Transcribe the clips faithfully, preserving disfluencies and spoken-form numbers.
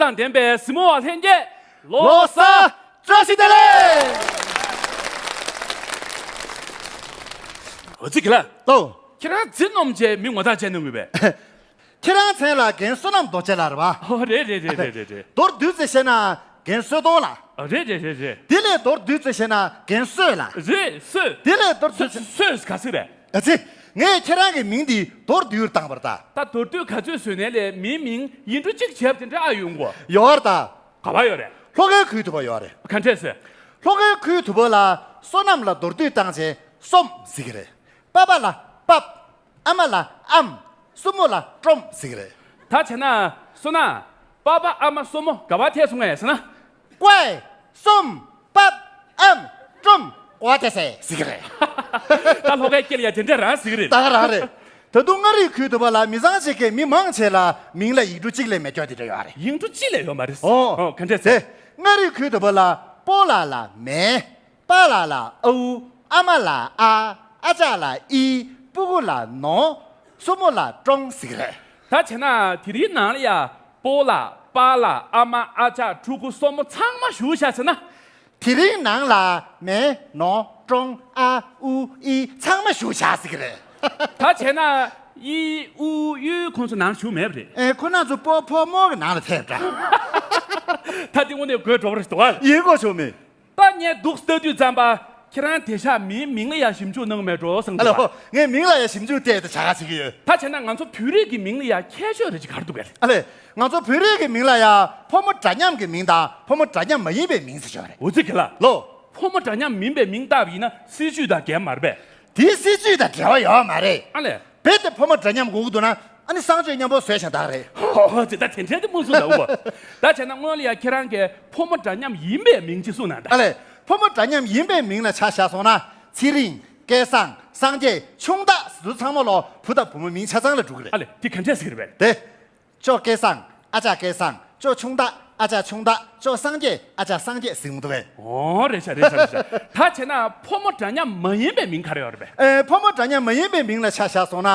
དང་ལྡན་པའི་གཟིགས་མོ་བ་ལྷན་རྒྱས། ལོ་གསར་བཀྲ་ཤིས་བདེ་ལེགས། འོ་ཙི་གི་ལ། ལོ། ཁྱེད་རང་རྫི་ནོམ་བྱས་མི་ངོ་ཐག་བཅད་གནང་གི་པས། ཁྱེད་རང་མཚན་ལ་རྒན་བསོད་ནམས་རྡོ་རྗེ་ལགས་རེད་བ། ཨོ་རེད་རེད་རེད་རེད་རེད། མདོར་བསྡུས་ཚེ་བཤད་ན་རྒན་བསོད་སྟོང་ལགས། ཨོ་རེད་རེད་རེད་རེད། དེ་ལས་མདོར་བསྡུས་ཚེ་བཤད་ན་རྒན་བསོད་ལགས། རེད་བསོད། དེ་ལས་མདོར་བསྡུས་ཚེ། བསོད་ག་ཚོད་རེད། ཨ་ཙི། ངས་ཁྱེད་རང་གི་མིང་འདི་མདོར་བསྡུས་བཏང་བར་ད། ད་མདོར་བསྡུས་ག་ཚོད་བཟོས་ནས་ལས་མིའི་མིང་ཡིག་འབྲུ་གཅིག་བྱས་པ་དེ་འདྲ་ཨ་ཡོང་གོ། ཡོད་རེད་ད། ག་པར་ཡོད་རེད། ལྷོ་ཁའི་ཁུལ་དུ་བ་ཡོད་རེད། ག་འདྲས་ཟེར། ལྷོ་ཁའི་ཁུལ་དུ་བ་ལ་བསོད་ནམས་ལ་མདོར་བསྡུས་བཏང་བྱས་སོམ་ཟེར་གི་རེད། པ་པ་ལ་པབ། ཨ་མ་ལ་ཨམ། སྲུ་མོ་ལ་ཀྲོམ་ཟེར་གི་རེད། ད་བྱས་ན་བསོད་ནམས། པ་པ་ཨ་མ་སྲུ་མོ་ག་པར་ཐད་སོང་ངས་ཟེར་ན། ཀོའི། སོམ། པབ། ཨམ། ཀྲོམ། ཀོ་ཏེ་སེ་ཟེར་གི་རེད། ད་ལྷོ་ཁའི་སྐད་ལ་ཡ་དེ་འདྲ་རང་ཟེར་གི་རེད། ད་ག་རང་རེད། ད་དུང་མངའ་རིས་ཁུལ་དུ་བ་ལ་མི་ཚང་ཞིག་གི་མི་མང་ཆེ་ལ་མིང་ལ་ཡིག་འབྲུ་གཅིག་ལས་མེད་སྐྱོ་དེ་འདྲ་ཡོད་རེད། ཡིག་འབྲུ་གཅིག་ལས་ཡོད་མ་རེད། ཨོ། ཨོ་ག་འདྲས་ཟེར། མངའ་རིས་ཁུལ་དུ་བ་ལ་པོ་ལ་ལ་མེ། པ་ལ་ལ་ཨའུ། ཨ་མ་ལ་ཨ། ཨ་ཅག་ལ་ཨི། སྤུ་གུ་ལ་ནོ། སྲུ་མོ་ལ་ཀྲོང་ཟེར་གི་རེད། ད་བྱས་ན་དེ་རིང་ནང་ལ་ཡ་སྤོ་ལགས། པཱ་ལགས། ཨ་མ། ཨ་ཅག་ཕྲུ་གུ། སྲུ་མོ་ཚང་མ་ཞུགས་བཞག་ཟེར་ན། དེ་རིང་ནང་ལ་མེ་ནོ་ཀྲོང་ཨ་ཨུ་ཨི་ཚང་མ་ཞུགས་བཞག་ཟེར་གི་རེད། ད་བྱས་ན་ཨི་ཨུ་ཡུ་ཁོང་ཚོ་ནང་ཞུགས་མེད་པ་རེད། ཨེ་ཁོ་རང་ཚོ་སྤོ་ཕོ་མོ་གི་ནང་ལ་ཐེབས་འདྲ། ད་དེ་དངོས་གནས་དགོད་བྲོ་བ་རེད་འདུག་ཨ། ཡིན་གོ་ཆོག་མེད། ད་ངས་འདུག་ལྟ་དུས་ཙམ་པ་ཁྱེད་རང་དེ་ཤག་མིའི་མིང་ལ་ཡ་ཞིབ་འཇུག་གནང་མེད་འགྲོ་བསམ་ཨ་ལ་འདུག་བ། ངས་མིང་ལ་ཡ་ཞིབ་འཇུག་བལྟས་ཏེ་བྱ་ག་བྱེད་ཀྱི་ཡོད། ད་བྱས་ན་ང་ཚོ་བོད་རིགས་ཀྱི་མིང་ལ་ཡ་ཁྱད་ཆོས་རེ་ཅིག་ག་རེ་འདུག་གས། ཨ་ལས། ང་ཚོ་བོད་རིགས་ཀྱི་མིང་ལ་ཡ་ཕོ་མོ་འདྲ་མཉམ་གྱི་མིང་དང་ཕོ་མོ་འདྲ་མཉམ་མ་ཡིན་པའི་མིང་ཟེར་ཞོར་རེད། འོ་ཙི་གི་ལ། ལོ། ཕོ་མོ་འདྲ་མཉམ་མིན་པའི་མིང་བཏགས་པ་ཡིན་ན་སྲིད་ཇུས་དང་འགལ་མ་རེད་པས། དེའི་སྲིད་ཇུས་དང་འབྲེལ་བ་ཡོད་མ་རེད། ཨ་ལས། རྦད་དེ་ཕོ་མོ་འདྲ་མཉམ་དགོས་ཀྱི་འདུག་ན་ཨ་ནི་གསང་སྤྱོད་མཉམ་པོ་བཟོས་ཤིང་དག་རེད། ཧོ་ཧོ་ཙི་ད་དེ་འདྲའི་དེ་མུ་སུ་ལ་འུ་བ། ད་བྱས་ན་སྔོན་ལ་ཡ་ཁྱེད་རང་གིས་ཕོ་མོ་འདྲ་མཉམ་ཡིན་པའི་མིང་ཅིག་གསུངས་གནང་ད། ཨ་ལས། ཕོ་མོ་འདྲ་མཉམ་ཡིན་པའི་མིང་ལ་ཆ་བཞག་སོང་ན་ཚེ་རིང་། སྐལ་བཟང་། སངས་རྒྱས། ཆུང་བདག་ཟེར་དུས་ཚང་མ་ལོ་བུ་དང་བུ་མོའི་མིང་ཆ་ཚང་ལ་འགྲོ་གི་རེད། ཨ་ལས་དེ་ག་འདྲས་ཟེར་གི་རེད་པས། དེ། ཅོ་སྐལ་བཟང་། ཨ་ཅག་སྐལ་བཟང་། ཅོ་ཆུང་བདག། ཨ་ཅག་ཆུང་བདག། ཅོ་སངས་རྒྱས། ཨ་ཅག་སངས་རྒྱས་ཟེར་གི་འདུག་པས། ཨོ་རེད་ཤག་རེད་ཤག་རེད་ཤག། ད་བྱས་ན་ཕོ་མོ་འདྲ་མཉམ་མ་ཡིན་པའི་མིང་ག་རེ་ཡོད་རེད་པས། ཨེ་ཕོ་མོ་འདྲ་མཉམ་མ་ཡིན་པའི་མིང་ལ་ཆ་བཞག་སོང་ན་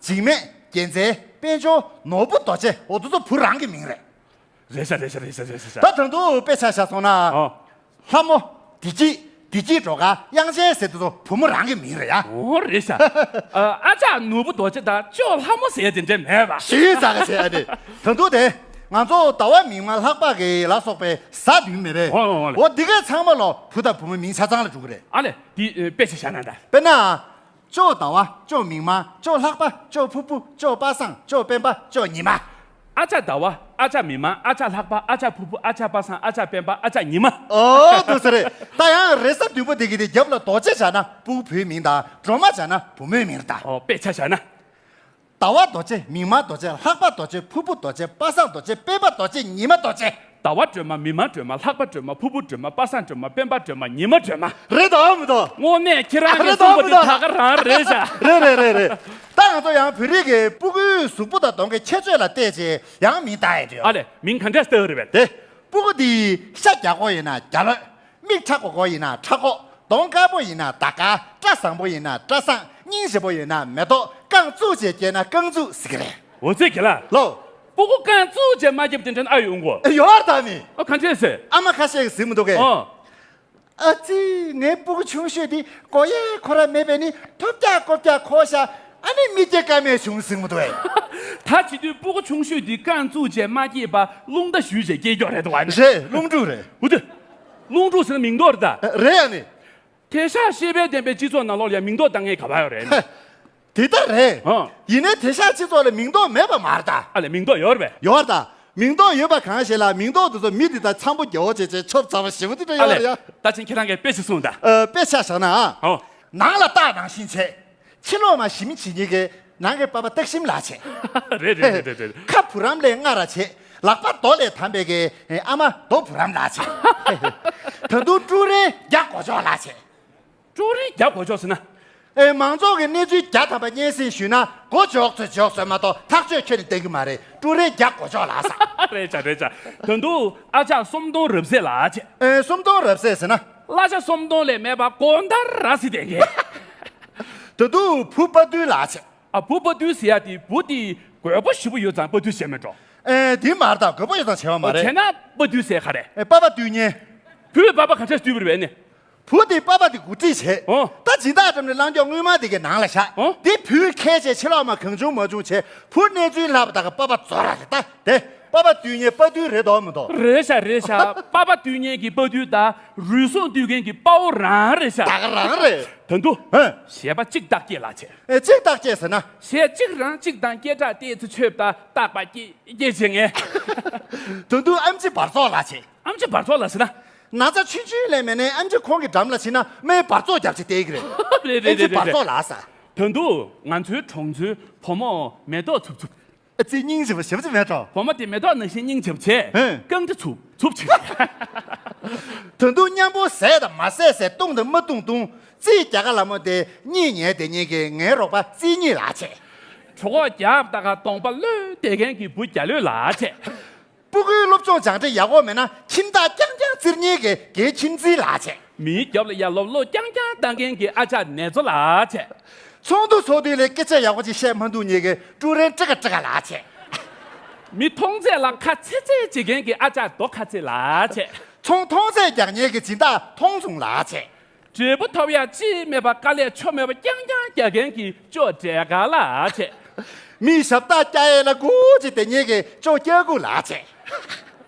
འཇིགས་མེད། རྒྱལ་མཚན། དཔལ་འབྱོར། ནོར་བུ་རྡོ་རྗེ། འོ་དེ་ཚོ་བུ་རང་གི་མིང་རེད། རེད་ཤག་རེད་ཤག་རེད་ཤག་རེད་ཤག། ད་དོན་དུ་དཔེ་ཆ་བཞག་སོང་ན། ཨོ། ལྷ་མོ། བདེ་སྐྱིད། བདེ་སྐྱིད་སྒྲོལ་དཀར། དབྱངས་ཅན་ཟེར་དེ་ཚོ་བུ་མོ་རང་གི་མིང་རེད་ཡ། ཨོ་རེད་ཤག། ཨ་ཨ་ཅག་ནོར་བུ་རྡོ་རྗེ་དང་ཅོ་ལྷ་མོ་ཟེར་དེ་འདྲ་མེད་པ། ཞེས་ཟ་ག་བྱས་ཨ་ནི། དོན་དུ་དེ། ང་ཚོ་ཟླ་བ་མིག་དམར་ལྷག་པ་གི་ལ་སོགས་པའི་གཟའ་བདུན་མེད་པས། ཨོ་ཨོ་ཨོ་ལེ། འོ་འདི་གའི་ཚང་མ་ལོ་བུ་དང་བུ་མོའི་མིང་ཆ་ཚང་ལ་འགྲོ་གི་རེད། ཨ་ལས་འདི་དཔེ་ཆ་བཞག་ན་ད། དཔེར་ན། ཅོ་ཟླ་བ། ཅོ་མིག་དམར། ཅོ་ལྷག་པ། ཅོ་ཕུར་བུ། ཅོ་པ་སངས། ཅོ་སྤེན་པ། ཅོ་ཉི་མ། ཨ་ཅག་ཟླ་བ། ཨ་ཅག་མིག་དམར། ཨ་ཅག་ལྷག་པ། ཨ་ཅག་ཕུར་བུ། ཨ་ཅག་པ་སངས། ཨ་ཅག་སྤེན་པ། ཨ་ཅག་ཉི་མ། ཨོ་འདུག་སེ་རེད། ད་ཡང་རེས་གཟའ་བདུན་པོ་དེ་གི་དེ་རྒྱབ་ལ་རྡོ་རྗེ་བྱས་ན་སྤུ་གུ་བུའི་མིང་དང་སྒྲོལ་མ་བྱས་ན་བུ་མོའི་མིང་རེད་ད། ཨོ་དཔེ་ཆ་བཞག་ན། ཟླ་བ་རྡོ་རྗེ། མིག་དམར་རྡོ་རྗེ། ལྷག་པ་རྡོ་རྗེ། ཕུར་བུ་རྡོ་རྗེ། པ་སངས་རྡོ་རྗེ། སྤེན་པ་རྡོ་རྗེ། ཉི་མ་རྡོ་རྗེ། ཟླ་བ་སྒྲོལ་མ། མིག་དམར་སྒྲོལ་མ། ལྷག་པ་སྒྲོལ་མ། ཕུར་བུ་སྒྲོལ་མ། པ་སངས་སྒྲོལ་མ། སྤེན་པ་སྒྲོལ་མ། ཉི་མ་སྒྲོལ་མ། རེད་དམ་མི་འདུག། དངོས་གནས་ཁྱེད་རང་གིས་རེད་གསུངས་པ་དེ་དམ་མི་འདུག། ད་ག་རང་རེད་ཤག། རེད་རེད་རེད་རེད། ད་ང་ཚོ་ཡང་བོད་རིགས་ཀྱི་སྤུ་གུའི་གཟུགས་པོ་དང་གདོང་གི་ཁྱད་ཆོས་ལ་བལྟས་རྗེས་ཡང་མིང་བཏགས་ཡས་ཡོད། ཨ་ལས་མིང་ག་འདྲས་བཏགས་རེད་པས། དེ་སྤུ་གུ་འདི་ཤ་རྒྱགས་པོ་ཡིན་ན་རྒྱ་ལོད། མིག་ཁྲ་གོ་གོ་ཡིན་ན་ཁྲ་གོ། གདོང་དཀར་པོ་ཡིན་ན་ཟླ་དཀར། སྐྲ་བཟང་པོ་ཡིན་ན་སྐྲ་བཟང་། སྙིང་རྗེ་པོ་ཡིན་ན་མེ་ཏོག། རྐང་བཙུགས་བྱས་སྐྱེས་ན་རྐང་བཙུགས་ཟེར་གི་རེད། འོ་ཙི་གི་ལ། ལོ། སྤུ་གུ་རྐང་བཙུགས་བྱས་མ་སྐྱེས་པ་དེ་འདྲ་ཨ་ཡོང་གོ། ཨེ་ཡོད་ད་ནི། ཨ་ག་འདྲས་ཟེར། ཨ་མ་ཁ་ཤས་ཀྱིས་ཟེར་མི་འདུག་གས། ཨོ། ཨ་ཙི། ངའི་སྤུ་གུ་ཆུང་ཤོས་དེ་མགོ་ཡས་ཁོ་ར་མེད་པས་ནི་ཐོབ་རྒྱག་ཀོབ་རྒྱག་ཁོ་ཤ། ཨ་ནི་མི་སྐྱེ་ཀ་མེད་བྱུང་ཟེར་མི་འདུག་གས། ད་བྱེད་དུས་སྤུ་གུ་ཆུང་ཤོས་དེ་རྐང་བཙུགས་བྱས་མ་སྐྱེས་པ་རླུང་རྟ་ཞུས་བྱས་སྐྱེས་ཀྱོག་རེད་འདུག་ཨ་ནི། རེད། རླུང་འབྲུག་རེད། འུ་དུ། རླུང་འབྲུག་ཟེར་ན་མིང་འདོགས་རེད་ད། རེད་ཨ་ནི། དེང་སང་ཤེས་དཔལ་ལྡན་པའི་སྤྱི་ཚོགས་ནང་ལོགས་ལ་ཡང་མིང་འདོགས་བཏང་མཁན་ག་པར་ཡོད་རེད། དེ་ལྟར་རེད། ཨ། ཡིན་ནའི་དེང་སང་སྤྱི་ཚོགས་ལ་མིང་འདོགས་མེད་པ་མ་རེད་ད། ཨ་ལས་མིང་འདོགས་ཡོད་རེད་པས། ཡོད་རེད་ད། མིང་འདོགས་ཡོད་པ་གང་ཞིག་ལ་མིང་འདོགས་དེ་ཚོ་མི་དེ་དག་འཚམ་པོ་རྒྱལ་བོ་བྱས་བྱས་ཆོབ་ཚ་བ་ཞེ་པོ་དེ་འདྲ་ཨ་ཡོད་རེད་ལས། ཡ། ད་ཕྱིན་ཁྱེད་རང་གིས་དཔེ་ཞིག་གསུངས་དང་། ཨ། དཔེ་ཆ་བཞག་ན་ཨ། ཨོ། ནང་ལ་སྟག་ནང་བཞིན་བྱས། ཕྱི་ལོགས་མ་ཞི་མི་བྱེད་མཁན་གྱི་ནང་གི་པ་པ་སྟག་ཞིམ་ལགས་བྱས། རེད་རེད་རེད་རེད་རེད། ཁ་བུ་རམ་ལས་སྔ་ར་བྱས། ལག་པ་རྡོ་ལས་དམ་པའི་གི་ཨ་མ་རྡོ་བུ་རམ་ལགས་བྱས། ད་དུང་ཀྲུའུ་རེན་རྒྱ་གོ་ཅོག་ལགས་བྱས། ཀྲུའུ་རེན་རྒྱ་གོ་ཅོག་ཟེར་ན། ཨེ་མང་ཚོགས་ཀྱི་གནས་ཚུལ་བརྒྱ་ཐམ་པ་སྙན་སེང་ཞུས་ན་གོ་ཅོག་ཚོད་ཅོག་ཚོད་མ་གཏོགས་ཐག་གཅོད་ཁྱོན་ནས་གཏན་གྱི་མ་རེད། ཀྲུའུ་རེན་རྒྱ་གོ་ཅོག་ལགས་ས། རེད་ཆ་རེད་ཆ། ད་དུང་ཨ་ཅག་གསུམ་སྟོང་རབ་གསལ་ལགས་བྱས། ཨེ་གསུམ་སྟོང་རབ་གསལ་ཟེར་ན། གླ་ཆ་གསུམ་སྟོང་ལས་མེད་པ་གོང་ལྟར་ར་སི་དེ་གས། ད་དུང་བུ་དཔའ་རྟུལ་ལགས་བྱས། ཨ་བུ་དཔའ་རྟུལ་ཟེར་ཡ་དེ་བུ་དེ་རྒོད་པོ་ཞེ་པོ་ཡོད་ཙང་དཔའ་རྟུལ་བྱས་མེད་འགྲོ། ཨེ། དེ་མ་རེད། ད་དགོས་པ་ཡོད་ཙང་བྱས་པ་མ་རེད། བྱས་ན་པ་དུས་ཟེར་ག་རེ། ཨེ། པ་ཕ་དུས་གཉན། བུས་པ་ཕ་ག་འདྲས་བསྡུས་པ་རེད་ནི། བུ་དེ་པ་ཕ་དེ་འགོ་ཁྲིད་བྱས། ཨོ། ད་སྦྱིན་བདག་འགྲམ་ནས་བླང་ཀྱོག་སྔོན་མ་དེ་གའི་ནང་ལ་བཞག་ཨོ། དེ་བུས་ཁས་བྱས་ཕྱི་ལོགས་མ་གང་བྱུང་མ་བྱུང་བྱས། བུ་གནས་ཚུལ་ལྷག་པ་ད་ག་པ་ཕ་རྫོགས་ར་རེད། ད་དེ་པ་ཕ་དུས་གཉན་པ་དུས་རེད་དོ་མི་དོ། རེད་ཤག་རེད་ཤག་པ་ཕ་དུས་གཉན་གྱི་པ་དུས་ད་རུལ་སུངས་བསྡུས་མཁན་གྱི་དཔའ་བོ་རང་རེད་ཤག་ད་ག་རང་རེད། ད་དུང་། ཧེ། གཞས་པ་གཅིག་རྟགས་སྐྱེས་ལ་བྱས། ཨེ། གཅིག་རྟགས་སྐྱེས་ཟེར་ན། གཞས་གཅིག་རང་གཅིག་དང་སྐད་གྲགས་ཏོག་ཙམ་ཆོད་པ་ད་རྟགས་པ་སྐྱེས་སྐྱེས་བྱེད་ངེས། ད་དུང་ཨེམ་ཆི་འབར་ཚོགས་ལ་བྱས། ཨེམ་ཆི་འབར་ཚོགས་ལ་ཟེར་ན། ན་ཚ་ཆུང་ཆུང་ལས་མེད་ནའི་ཨེམ་ཆི་ཁོང་གི་འགྲམ་ལ་ཕྱིན་ན་སྨན་འབར་ཚོགས་རྒྱབ་བྱས་བསྡད་ཀྱི་རེད། རེད་རེད། ཨེམ་ཆི་འབར་ཚོགས་ལ་ཟེར། ད་དུང་ང་ཚོའི་གྲོང་ཚོའི་བུ་མོ་མེ་ཏོག་འཚུབ་འཚུབ། ཨ་ཙི། སྙིང་རྗེ་པོ་ཞེ་པོ་ཅིག་མེད་འགྲོ། བུ་མོ་དེ་མེ་ཏོག་ནང་བཞིན་སྙིང་རྗེ་པོ་བྱས། ཧེ། རྐང་དྲི་འཚུབ་འཚུབ་བྱས། ད་དུང་མཉམ་པོ་ཟས་དང་མ་ཟས་ཟས། བཏུང་དང་མ་བཏུང་བཏུང་། རྩིས་རྒྱག་ག་ལ་མོ་དེ་གཉིད་ཉལ་དེ་ཉིན་གྱི་ངའི་རོགས་པ་རྩིས་གཉིས་ལ་བྱས། གྲོད་ཁོག་རྒྱགས་ད་ག་གདོང་པ་གློད་བསྡད་མཁན་གྱི་བུ་རྒྱ་ལོས་ལ་བྱས། སྤུ་གུའི་སློབ་སྦྱོང་སྦྱང་འབྲས་ཡག་པོ་མེད་ན་ཁྱིམ་བདག་རྐྱང་རྐྱང་བཙིར་མཁན་གྱི་རྒན་ཁྱིམ་མཚེས་ལ་བྱས། མིའི་རྒྱབ་ལ་ཡར་ལོག་ལོག་རྐྱང་རྐྱང་བཏང་མཁན་གྱི་ཨ་ཅག་ནེ་ཙོ་ལ་བྱས། ཚོགས་འདུ་ཚོགས་དུས་ལ་སྐད་ཆ་ཡག་པོ་ཅིག་བཤད་མ་འདུག་མཁན་གྱི་ཀྲུའུ་རེན་ཀྲི་ཀ་ཀྲི་ཀ་ལ་བྱས། མི་མཐོང་ཚད་ལ་ཁ་ཚེ་ཚེ་བྱེད་མཁན་གྱི་ཨ་ཅག་རྡོ་ཁ་ཚེ་ལ་བྱས། ཚོང་མཐོང་ཚད་རྒྱག་མཁན་གྱི་སྦྱིན་བདག་མཐོང་བྱུང་ལ་བྱས། འབྲས་བུ་ཐོབ་ཡག་ཅིག་མེད་པར་དཀའ་ལས་ཆོ་མེད་པ་རྐྱང་རྐྱང་རྒྱག་མཁན་གྱི་ཅོ་འབྲས་དཀར་ལ་བྱས། མིའི་ཞབས་སྟེགས་བཀྱག་ཡས་ལ་སྒུག་ཅིག་བསྡད་མཁན་གྱི་ཅོ་སྐྱ་གུ་ལ་བྱས།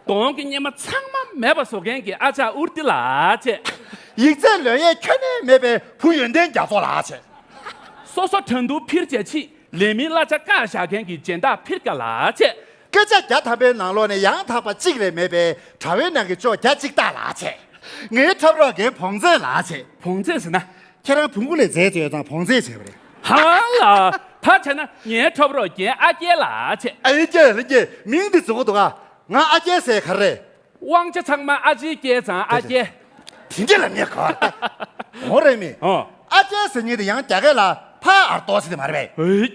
གདོང་གི་གཉེར་མ་ཚང་མ་མེད་པ་བཟོ་མཁན་གྱི་ཨ་ཅག་ཨུར་ཏི་ལ་བྱས། ཡིག་ཚད་ལོན་ཡས་ཁྱོན་ནས་མེད་པའི་བུ་ཡོན་ཏན་རྒྱ་མཚོ་ལ་བྱས། སོ་སོ་དྲང་བདུན་ཕིར་བྱས་ཕྱིན་ལས་མིའི་གླ་ཆ་བཀག་བཞག་མཁན་གྱི་སྦྱིན་བདག་ཕིར་ཀ་ལ་བྱས། སྐད་ཆ་བརྒྱ་ཐམ་པའི་ནང་ལོགས་ནས་ཡང་དག་པ་གཅིག་ལས་མེད་པའི་དྲ་བའི་ནང་གི་ཅོ་བརྒྱ་གཅིག་ལྟ་ལ་བྱས། ངའི་འཁྲབ་རོགས་རྒན་བོང་རྫས་ལ་བྱས། བོང་རྫས་ཟེར་ན། ཁྱེད་རང་བོང་གུ་ལས་རྫས་ཅོ་ཡོད་ཙང་བོང་རྫས་བྱས་པ་རེད། ཧ་ལ། ད་བྱས་ན་ངའི་འཁྲབ་རོགས་རྒན་ཨ་རྒྱལ་ལ་བྱས། ཨ་རྒྱལ་ལ་རྒྱལ། མིང་འདི་རྫིག་པོ་འདུག་ཨ། ང་ཨ་རྒྱལ་ཟེར་ག་རེ་རེད། དབང་ཆ་ཚང་མ་ཨ་ཅེའི་རྒྱལ་ཙང་ཨ་རྒྱལ། དེ་འདྲ་ལ་ངས་ག་རེ། འོ་རེད་མི། ཨོ། ཨ་རྒྱལ་ཟེར་མཁན་དེ་ཡང་རྒྱ་སྐད་ལ་ཕ་ཨར་ཏོ་ཟེར་དེ་མ་རེད་པས། ཨོ་ཡ།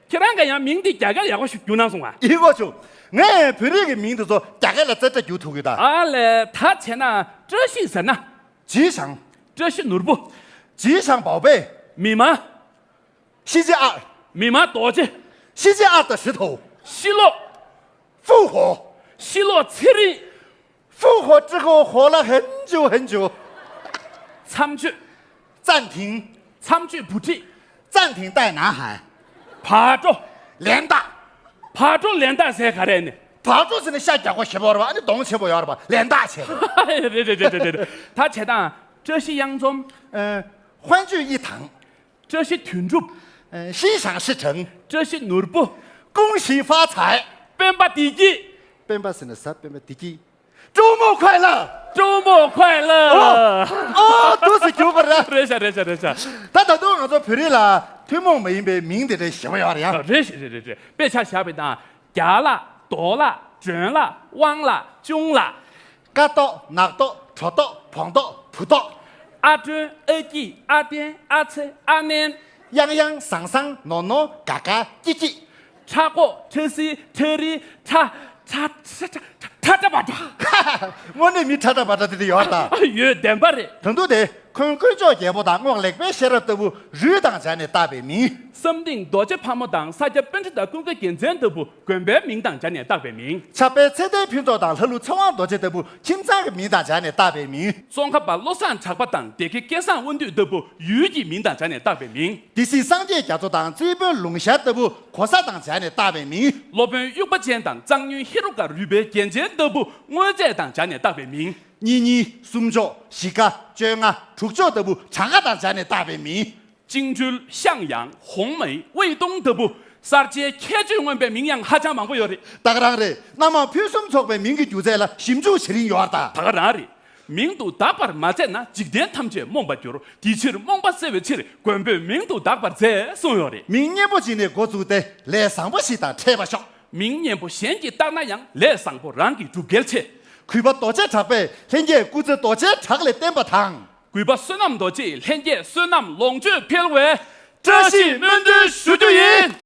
ཁྱེད་རང་ག་ཡང་མིང་འདི་རྒྱ་སྐད་ཡག་པོ་ཞིག་བསྒྱུར་གནང་སོང་ང་། ཡིན་གོ་ཆུ། ངས་བོད་རིགས་ཀྱི་མིང་དེ་ཚོ་རྒྱ་སྐད་ལ་རྩེ་གྲ་བསྒྱུར་ཐུབ་ཀྱི་ད། ཨ་ལས། ད་བྱས་ན་བཀྲ་ཤིས་ཟེར་ན། 吉祥། བཀྲ་ཤིས་ནོར་བུ། 吉祥宝贝། མི་མ། 世界二། མི་མ་རྡོ་རྗེ། 世界二的石头། ཤི་ལོ། 复活། ཤི་ལོ་ཚེ་རིང་། 复活之后活了很久很久。 མཚམས་གཅོད། 暂停。 མཚམས་གཅོད་བུ་ཁྲིད། 暂停带男孩。 བག་གྲོ། 连打。 བག་གྲོ་ལན་བཏགས་ཟེར་ག་རེ་ནི། བག་གྲོ་ཟེར་ནི་ཤ་རྒྱགས་པ་ཞེ་པོ་རེད་པ། ཨ་ནི་གདོང་ཆེན་པོ་ཡོད་རེད་པ། 连打 བྱས། རེད་རེད། ད་བྱས་ཙང་བཀྲ་ཤིས་གཡང་འཛོམས། 呃，欢聚一堂。 བཀྲ་ཤིས་དོན་གྲུབ། 呃，心想事成。 བཀྲ་ཤིས་ནོར་བུ། 恭喜发财。 སྤེན་པ་བདེ་སྐྱིད། སྤེན་པ་ཟེར་ན་ཟ། སྤེན་པ་བདེ་སྐྱིད། 周末快乐。 周末快乐། ཨོ། ཨོ། འདུག་སེ་གྱུར་པ་རེད། རེད་ཤག་རེད་ཤག་རེད་ཤག་ད་ད་དུང་ང་ཚོ་བོད་རིགས་ལ་ཐུན་མོང་མ་ཡིན་པའི་མིང་དེ་འདྲ་ཞེ་པོ་ཡོད་རེད་ཡ། རེད་ཤག་རེད་རེད་རེད། དཔེ་ཆ་བཞག་པ་དང་། རྒྱ་ལགས། རྡོ་ལགས། ཇོན་ལགས། ཝང་ལགས། ཅུང་ལགས། ཀ་ཏོག་ནག་ཏོག་གྲོ་ཏོག་བོང་ཏོག་བུ་ཏོག་ཨ་སྒྲོན། ཨ་སྐྱིད། ཨ་བརྟན། ཨ་ཚེ། ཨ་ནན། གཡང་གཡང་། བཟང་བཟང་། ནོར་ནོར། དགའ་དགའ། སྐྱིད་སྐྱིད། ཁྲ་ཀོ། ཁྲ་སིལ། ཁྲ་རིལ། ཁྲ་ཁྲ་ཁྲ་ཁྲ་ཁྲ་ཁྲ་བ་ཁྲ། དངོས་གནས་མི་ཁྲ་ཁྲ་བ་ཁྲ་དེ་དེ་ཡོད་ད། ཡོད། བདེན་པ་རེད། ད་དུང་དེ་འཁོན་དཀོན་མཆོག་རྒྱལ་པོ་དང་རྔོག་ལེགས་པའི་ཤེས་རབ་ལྟ་བུ་རུས་དང་སྦྱར་ནས་བཏགས་པའི་མིང་། བསམ་གཏིང་རྡོ་རྗེ་ཕག་མོ་དང་ས་སྐྱ་པཎྜི་ཏ་ཀུན་དགའ་རྒྱལ་མཚན་ལྟ་བུ་དགོན་པའི་མིང་དང་སྦྱར་ནས་བཏགས་པའི་མིང་། ཕྱག་དཔེ་ཚེ་བརྟན་ཕུན་ཚོགས་དང་ལྷ་ཀླུ་ཚེ་དབང་རྡོ་རྗེ་ལྟ་བུ་ཁྱིམ་ཚང་གི་མིང་དང་སྦྱར་ནས་བཏགས་པའི་མིང་། ཙོང་ཁ་པ་བློ་བཟང་གྲགས་པ་དང་སྡེ་དགེ་སྐལ་བཟང་དབང་འདུས་ལྟ་བུ་ཡུལ་གྱི་མིང་དང་སྦྱར་ནས་བཏགས་པའི་མིང་། སྡེ་སྲིད་སངས་རྒྱས་རྒྱ་མཚོ་དང་རྩེ་དཔོན་ལུང་ཤར་ལྟ་བུ་གོ་ས་དང་སྦྱར་ནས་བཏགས་པའི་མིང་། སློབ་དཔོན་དབྱུག་པ་ཅན་དང་གཙང་སྨྱོན་ཧེ་རུ་ཀ་རུས་པའི་རྒྱན་ཅན་ལྟ་བུ་དངོས་རྫས་དང་སྦྱར་ནས་བཏགས་པའི་མིང་། གཉིས་གཉིས། གསུམ་བཅུ། བཞི་ཀ། བཅོ་ལྔ། དྲུག་ཅུ་ལྟ་བུ་གྲངས་ཀ་དང་སྦྱར་ནས་བཏགས་པའི་མིང་། བཅིངས་འགྲོལ། ཤང་ཡང་། ཧོང་མེ། དབུས་སྟོང་ལྟ་བུ་གསར་བརྗེའི་ཁྱད་ཆོས་མངོན་པའི་མིང་ཡང་ཧ་ཅང་མང་པོ་ཡོད་རེད། ད་ག་རང་རེད། གནའ་མ་ཕུན་སུམ་ཚོགས་པའི་མིང་གི་སྒྱུ་རྩལ་ལ་ཞིབ་འཇུག་བྱེད་རིན་ཡོད་ད། ད་ག་རང་རེད། མིང་དུ་གདགས་པར་མ་མཛད་ན། འཇིག་རྟེན་ཐམས་ཅད་རྨོངས་པར་འགྱུར། དེ་ཕྱིར་རྨོངས་པ་སེལ་བའི་ཕྱིར། མགོན་པོས་མིང་དུ་གདགས་པར་མཛད་གསུངས་ཡོད་རེད། མིང་སྙན་པོ་ཅིག་ནས་འགོ་བཙུགས་ཏེ་ལས་བཟང་པོ་ཞིག་དང་འཕྲད་པར་ཤོག་མིང་སྙན་པོ་གཞན་གྱིས་བཏགས་ན་ཡང་། ལས་བཟང་པོ་རང་གིས་སྒྲུབ་གལ་ཆེ། གུས་པ་རྡོ་རྗེ་གྲགས་པས་ལྷན་རྒྱས་སྐུ་ཚེ་རྡོ་རྗེའི་བྲག་ལས་བརྟན་པ་དང་། གུས་པ་བསོད་ནམས་རྡོ་རྗེས་ལྷན་རྒྱས་བསོད་ནམས་ལོངས་སྤྱོད་འཕེལ་བའི་བཀྲ་ཤིས་སྨོན་འདུན་ཞུ་རྒྱུ་ཡིན།